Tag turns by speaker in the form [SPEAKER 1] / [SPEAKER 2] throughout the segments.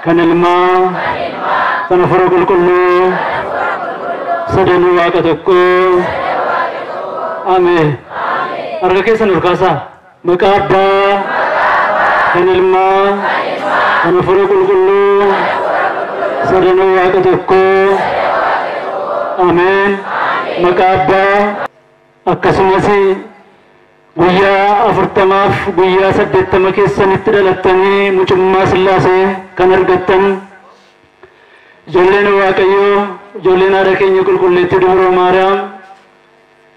[SPEAKER 1] Kan ilmaa kan Hafuura Qulqulluu sadanuu Waaqa tokko. Ameen. Harka keessan ol kaasaa. Maqaa Abbaa kan ilmaa kan Hafuura Qulqulluu sadanuu Waaqa tokko. Ameen. Maqaa Abbaa akkasumas guyyaa 40f guyyaa 80 keessanitti dhalattanii mucummaa Sillaasee kan argattan ijoolleen Waaqayyoo, ijoolleen haadha keenya qulqulleettii Dubroo Maariyaam,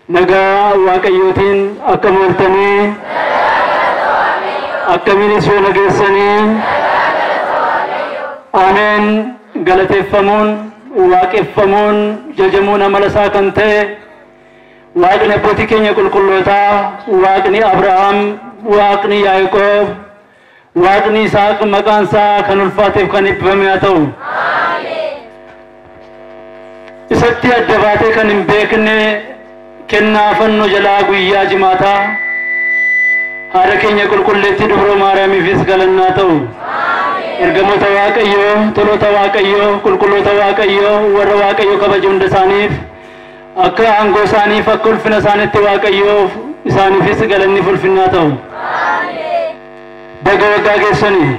[SPEAKER 1] nagaa Waaqayyootiin akkam ooltanii, akkamiinis yoo nageessanii? Ameen. Galateeffamuun, waaqeffamuun, jajamuun amala isaa kan ta'e Waaqni abbootii keenya qulqullootaa, Waaqni Abrahaam, Waaqni Yaaqoob, Waaqni Isaaq maqaan isaa kan ulfaateef kan eebbifame haa ta'u. Isatti adda baatee kan hin beekne kennaa fannoo jalaa guyyaa jimaataa haadha keenya qulqulleettii Dubroo Maariyaamiifis galannaa ta'u. Ergamoota Waaqayyoo, toloota Waaqayyoo, qulqulloota Waaqayyoo, warra Waaqayyoo kabaju hunda isaaniif akka aangoo isaaniif akka ulfina isaaniitti Waaqayyoof isaaniifis galanni ulfinnaa ta'u. Baga waggaa geessanii.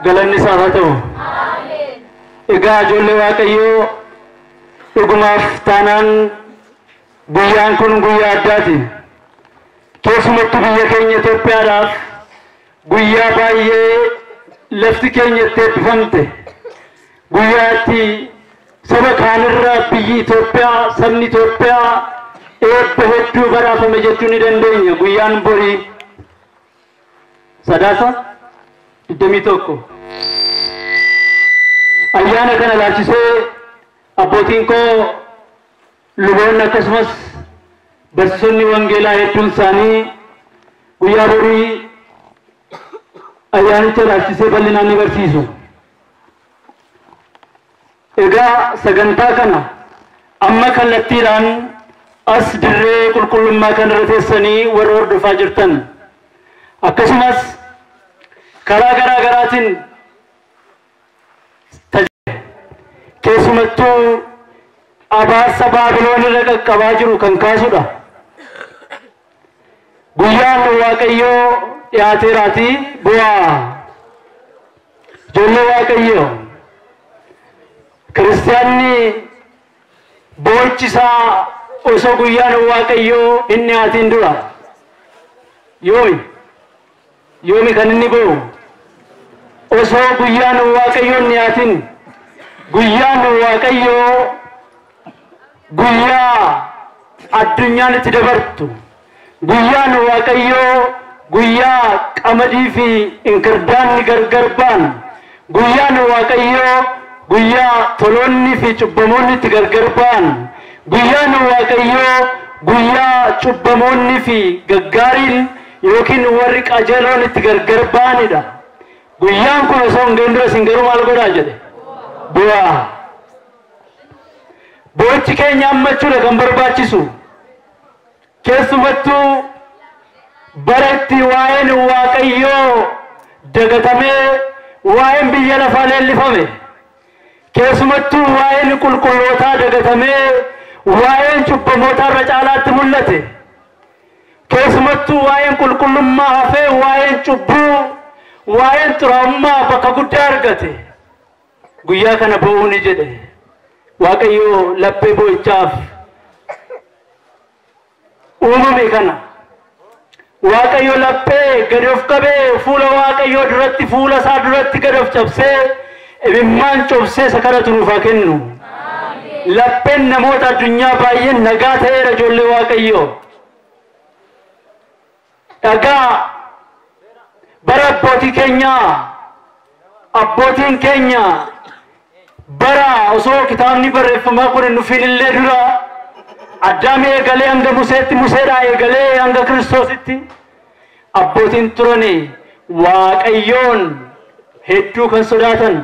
[SPEAKER 1] Galanni isaaf haa ta'u. Egaa ijoollee Waaqayyoo, dhugumaaf taanaan guyyaan kun guyyaa addaati. Keessumattuu biyya keenya Itoophiyaadhaaf guyyaa baay'ee lafti keenya itti eebbifamte. Guyyaa itti saba kaanirraa biyyi Itoophiyaa, sabni Itoophiyaa eebba hedduu badhaafame jechuu ni dandeenya. Guyyaan borii Sadaasa 21. Ayyaana kana ilaalchisee abbootiin koo luboonni akkasumas barsiisonni wangeelaa hedduun isaanii guyyaa borii ayyaanicha ilaalchisee bal'inaan ni barsiisu. Egaa sagantaa kana amma kallattiidhaan as dirree qulqullummaa kanarra teessanii warra hordofaa jirtan, akkasumas karaa garaa garaatiin, keessumattuu abaarsa Baabiloon irra qaqqabaa jiru kan kaasudha. Guyyaan Waaqayyoo dhiyaateeraatii bu'aa. Ijoollee Waaqayyoo, kiristaanni boochisaa osoo guyyaan Waaqayyoo hin dhiyaatiin dura yoomi? Yoomi kan inni ba'u? Osoo guyyaan Waaqayyoo hin dhiyaatin. Guyyaan Waaqayyoo guyyaa addunyaan itti dabartu. Guyyaan Waaqayyoo guyyaa qamadii fi inkirdaanni gargar ba'an. Guyyaan Waaqayyoo guyyaa toloonni fi cubbamoonni itti gargar ba'an. Guyyaan Waaqayyoo guyyaa cubbamoonni fi gaggaariin yookiin warri qajeeloon itti gargar ba'anidha. Guyyaan kun osoo hin gahin dura isin garuu maal godhaa jedhe? Bu'aa. Boochi keenya ammachuudha kan barbaachisu. Keessumattuu bara itti waa'een Waaqayyoo dagatamee biyya lafaa leellifame. Keessumattuu waa'een qulqullootaa dagatamee waa'een cubbamootaa irra caalaatti mul'ate. Keessumattuu waa'een qulqullummaa hafee waa'een cubbuu, waa'een xuraa'ummaa bakka guddaa argate. Guyyaa kana boo'uu ni jedhe. Waaqayyo laphee boo'ichaaf uumame kana. Waaqayyo laphee gadi of qabee fuula Waaqayyoo duratti, fuula isaa duratti gadi of cabsee imimmaan cobsee isa kadhatu nuuf haa kennu. Lapheen namoota addunyaa baay'een nagaa ta'eera ijoollee Waaqayyoo. Dhagaa bara abbootii keenyaa, abbootiin keenya bara osoo kitaabni barreeffamaa kun hin dhufin illee dura Addaamii eegalee hanga Museetti, Museedhaa eegalee hanga Kiristoositti abbootiin turani Waaqayyoon hedduu kan sodaatan,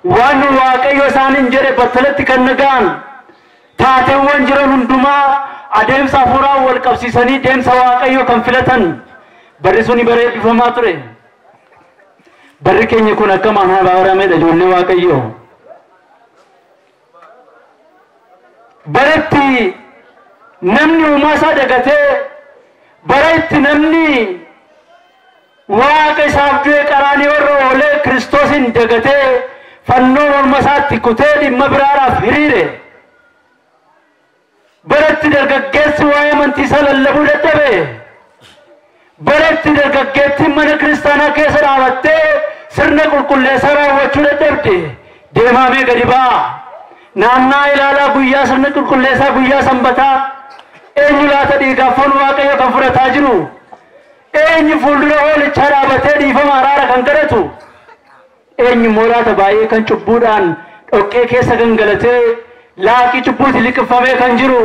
[SPEAKER 1] waan Waaqayyo isaaniin jedhe battalatti kan naga'an, taateewwan jiran hundumaa adeemsa hafuuraa wal qabsiisanii deemsa Waaqayyo kan filatan, barri suni bara eebbifamaa ture. Barri keenya kun akkam abaaramedha ijoollee Waaqayyoo. Baratti namni uumaa isaa dagatee, bara itti namni Waaqa isaaf du'e qaraanii warra oolee Kiristoosin dagatee fannoo morma isaatti kutee dhimma biraadhaaf hiriire. Baratti dargaggeessi waa'ee amantii isaa lallabuu dadhabe. Baratti dargaggeettiin mana kiristaanaa keessa dhaabattee sirna qulqulleessaa raawwachuu dadhabde. Deemaamee gadi ba'a. Naannaa ilaalaa guyyaa sirna qulqulleessaa guyyaa sanbataa eenyu laata dhiigaaf foon Waaqayyo kan fudhataa jiru? Eenyu fuuldura hoolichaa dhaabatee dhiifama araara kan kadhatu? Eenyu immoo laata baay'ee kan cubbuudhaan dhoqqee keessa gangalatee laaqii cubbuutti liqimfamee kan jiru?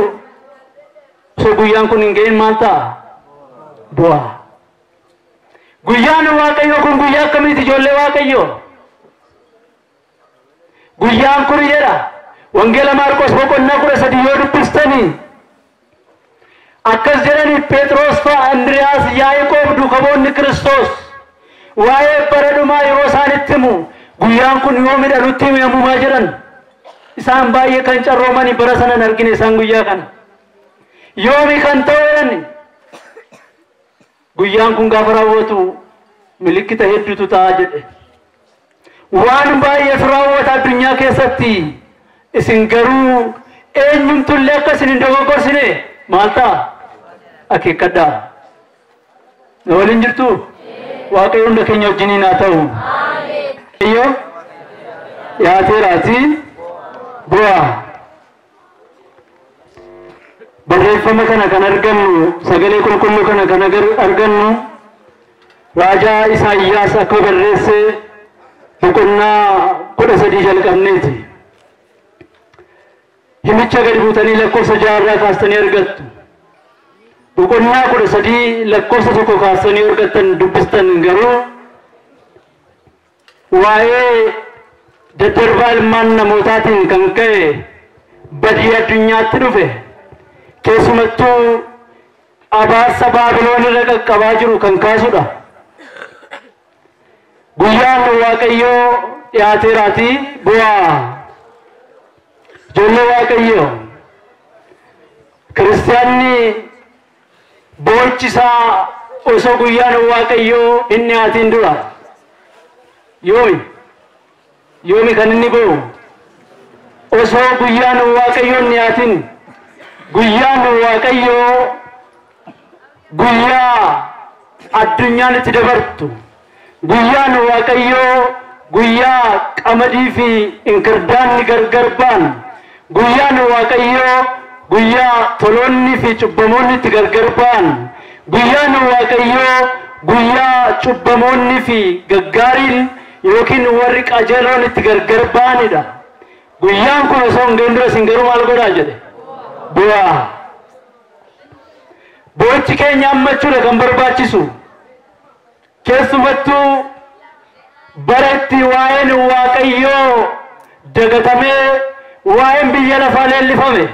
[SPEAKER 1] Osoo guyyaan kun hin ga'in maal ta'a? Bu'a. Guyyaan Waaqayyoo kun guyyaa akkamiiti ijoollee Waaqayyoo? Guyyaan kun jedha Wangeela Maarqos boqonnaa 13 yoo dubbistanii akkas jedhanii Phexros fa'a, Indiriyaas, Yaaqoob duukaboonni Kiristoos waa'ee bara dhumaa yeroo isaan itti himu guyyaan kun yoomidha nutti himu yommumaa jedhan. Isaan baay'ee kan carroomanii bara sana hin argine isaan guyyaa kana. Yoomi kan ta'u jedhani. Guyyaan kun gaafa raawwatu milikkita hedduutu ta'a jedhe. Waan baay'eetu raawwata addunyaa keessatti. Isin garuu eenyumtullee akka isin hin dogoggorsine maal ta'a? Akeekkadhaa. Na waliin jirtuu? Waaqayyo hunda keenya wajjiniin haa ta'u. Waaqayyo dhiyaateeraatii bu'aa. Barreeffama kana kan argannu, sagalee qulqulluu kana kan argannu raajaa Isaayyaas akka barreesse boqonnaa 13 jalqabneeti. Himicha gadi buutanii lakkoofsa 6 irraa kaastanii argattu. Boqonnaa 13 lakkoofsa 1 kaastanii argattan dubbistan garuu waa'ee daddarbaa ilmaan namootaatiin kan ka'e badii addunyaatti dhufe, keessumattuu abaarsa Baabiloon irra qaqqabaa jiru kan kaasudha. Guyyaan Waaqayyoo dhiyaateeraatii bu'aa. Ijoollee Waaqayyoo, kiristaanni boochisaa osoo guyyaan Waaqayyoo hin dhiyaatiin dura yoomi? Yoomi kan inni boo'u? Osoo guyyaan Waaqayyoo hin dhiyaatin. Guyyaan Waaqayyoo guyyaa addunyaan itti dabartu. Guyyaan Waaqayyoo guyyaa qamadii fi inkirdaanni gargar ba'an. Guyyaan Waaqayyoo guyyaa toloonni fi cubbamoonni itti gargar ba'an. Guyyaan Waaqayyoo guyyaa cubbamoonni fi gaggaariin yookiin warri qajeeloon itti gargar ba'anidha. Guyyaan kun osoo hin ga'in dura isin garuu maal godhaa jedhe? Bu'aa. Boo'ichi keenya ammachuudha kan barbaachisu. Keessumattuu bara itti waa'een Waaqayyoo dagatamee waa'een biyya lafaa leellifame.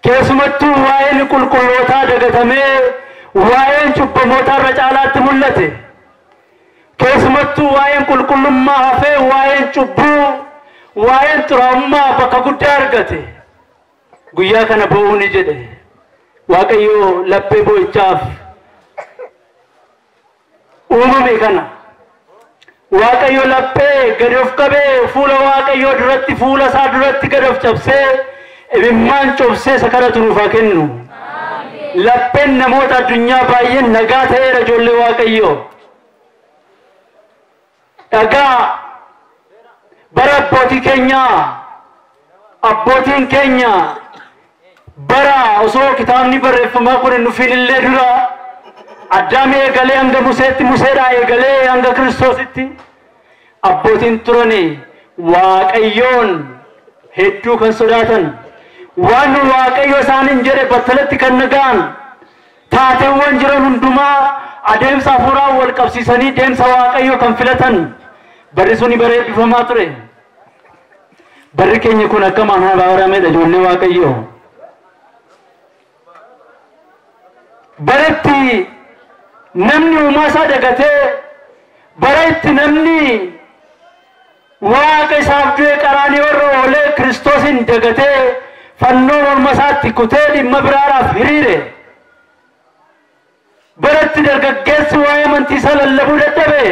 [SPEAKER 1] Keessumattuu waa'een qulqullootaa dagatamee waa'een cubbamootaa irra caalaatti mul'ate. Keessumattuu waa'een qulqullummaa hafee waa'een cubbuu waa'een xuraa'ummaa bakka guddaa argate. Guyyaa kana boo'uu ni jedhe. Waaqayyo laphee boo'ichaaf uumame kana. Waaqayyo laphee gadi of qabee fuula Waaqayyoo duratti fuula isaa duratti gadi of cabsee imimmaan cobsee isa kadhatu nuuf haa kennu. Lapheen namoota addunyaa baay'een nagaa ta'eera ijoollee Waaqayyoo. Dhagaa bara abbootii keenyaa abbootiin keenya bara osoo kitaabni barreeffamaa kun hin dhufin illee dura Addaam eegalee hanga Museetti, Museedhaa eegalee hanga Kiristoositti abbootiin turani Waaqayyoon hedduu kan sodaatan, waan Waaqayyo isaaniin jedhe battalatti kan nagaan, taateewwan jiran hundumaa adeemsa hafuuraa wal qabsiisanii deemsa Waaqayyo kan filatan barri suni bara eebbifamaa ture. Barri keenya kun akkam abaaramedha ijoollee Waaqayyoo. Baratti namni uumaa isaa dagatee, bara itti namni Waaqa isaaf du'e qaraanii warra oolee Kiristoosin dagatee fannoo morma isaatti kutee dhimma biraadhaaf hiriire. Baratti dargaggeessi waa'ee amantii isaa lallabuu dadhabe.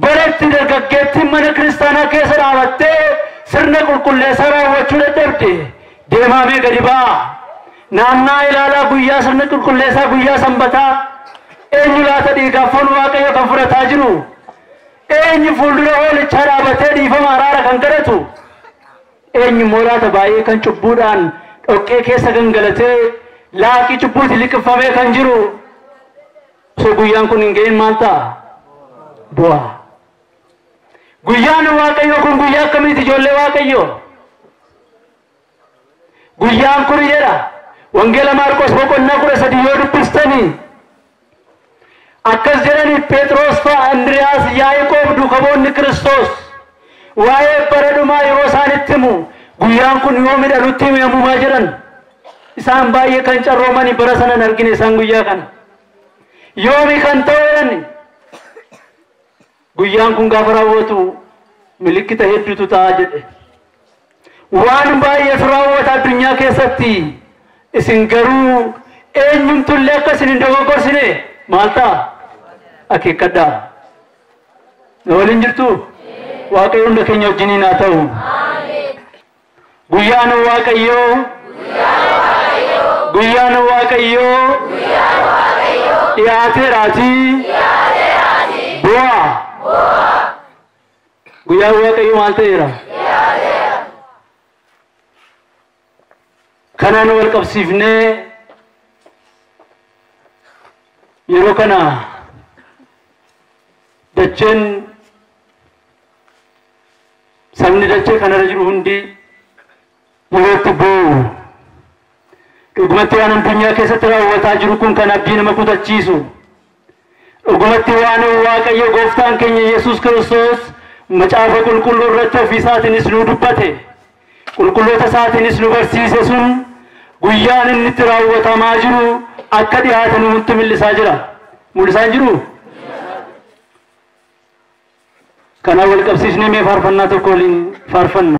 [SPEAKER 1] Baratti dargaggeettiin mana kiristaanaa keessa dhaabattee sirna qulqulleessaa raawwachuu dadhabde. Deemaamee gadi ba'a. Naannaa ilaalaa guyyaa sirna qulqulleessaa guyyaa sanbataa eenyu laata dhiigaaf foon Waaqayyo kan fudhataa jiru? Eenyu fuuldura hoolichaa dhaabatee dhiifama araara kan kadhatu? Eenyu immoo laata baay'ee kan cubbuudhaan dhoqqee keessa gangalatee laaqii cubbuutti liqimfamee kan jiru? Osoo guyyaan kun hin ga'in maal ta'a? Bu'a. Guyyaan Waaqayyoo kun guyyaa akkamiiti ijoollee Waaqayyoo? Guyyaan kun jedha Wangeela Maarqos boqonnaa 13 yoo dubbistanii akkas jedhanii Phexros fa'a, Indiriyaas, Yaaqoob duukaboonni Kiristoos waa'ee bara dhumaa yeroo isaanitti himu guyyaan kun yoomidha nutti himamumaa jedhan. Isaan baay'ee kan carroomanii bara sana hin argine isaan guyyaa kana. Yoomi kan ta'u jedhani. Guyyaan kun gaafa raawwatu milikkita hedduutu ta'a jedhe. Waan baay'eetu raawwata addunyaa keessatti. Isin garuu eenyumtullee akka isin hin dogoggorsine maal ta'a? Akeekkadhaa. Na waliin jirtuu? Waaqayyo hunda keenya wajjiniin haa ta'u. Guyyaan Waaqayyoo Guyyaan Waaqayyoo dhiyaateeraatii bu'aa. Guyyaan Waaqayyoo maal ta'eera? Kanaan wal qabsiifnee yeroo kana dacheen sabni dachee kanarra jiru hundi yeroo itti boo'u. Dhugumatti waan addunyaa keessatti raawwataa jiru kun kan abdii nama kutachiisu. Dhugumatti waan Waaqayyo gooftaan keenya Yesuus Kiristoos macaafa qulqulluu irratti ofii isaatiinis nu dubbate, qulqulloota isaatiinis nu barsiise sun guyyaan inni itti raawwatamaa jiru akka dhiyaate nutti mul'isaa jira. Mul'isaa hin jiruu? Kanaan wal qabsiisnee mee faarfannaa tokko waliin faarfanna.